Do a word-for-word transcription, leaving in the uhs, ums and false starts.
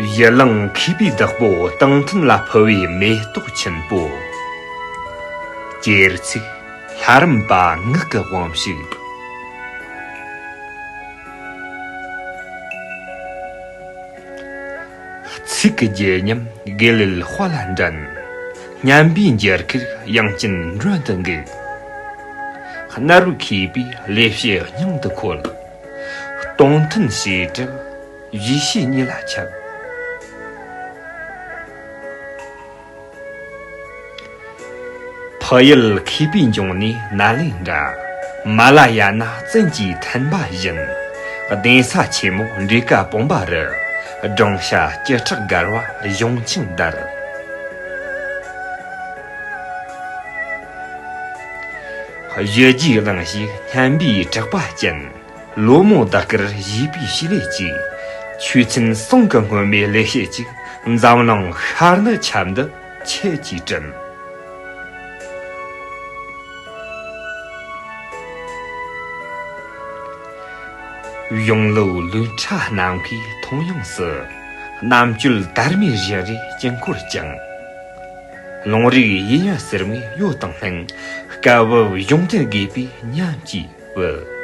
ཡུལ་གླིང་མཁས་པའི་བདག་པོ་སྟེང་ཐུན་ལ་ཕུལ་བའི་མེ་ཏོག་ཆེན་པོ། གྱེར་ཚིག་ལྷ་རམས་པ་ངག་གི་དབང་ཕྱུག། ཚིག་གི་བརྗིད་ཉམས་དགེ་ལེགས་དཔལ་ལ་འགྲན། སྙན་པའི་འགྱུར་ཁུག་དབྱངས་ཅན་མགྲོན་དུ་འགུག། སྣ་རུ་མཁས་པའི་ལེགས་བཤད་སྙིང་དུ་འཁོར། སྟོང་ཐུན་བྱེ་བྲག་ཡེ་ཤེས་ཉིད་ལ་ཁྱབ། ཕུ་ཡུལ་མཁས་པའི་འབྱུང་གནས་ནཱ་ལེནྡྲ། མ་ལ་ཡ་ན་བཙན་གྱི་ཐན་པ་བཞིན། གདན་ས་ཆེན་མོ་འབྲས་དཀར་སྤོང་པ་རུ། སྦྲང་ཤ་བཅུ་ཕྲག་བརྒལ་བ་གཞུང་ཆེན་བརྡལ། གཞི་རྒྱས་གླིང་ཞིག་སྙན་པའི་གྲགས་པ་ཅན། ལོ་མོ་ཟླ་སྐར་བཞད་པའི་བྱེད་ལས་ཅིག། ཆོས་ཚན་གསུམ་གྱི་སྔོན་མའི་ལེགས་བཤད་ཅིག། འཛམ་གླིང་ཤར་ནུབ་ཁྱབ་འདི་ཁྱེད་ཀྱིས་དྲན། གཞུང་ལུགས་ལུས་ཕྲ་ནམ་མཁའི་མཐོངས་ཡངས་སུ། རྣམ་དཔྱོད་དར་མའི་བཞིན་རས་དཀྱིལ་འཁོར་བཅིངས། ལུང་རིགས་ཡིད་ཡངས་ཟེར་མའི་ཡོལ་དང་ལྷན། སྐལ་བབ་གཞུང་དོན་དགོས་པའི་ཉམས་ཀྱིས་བུད།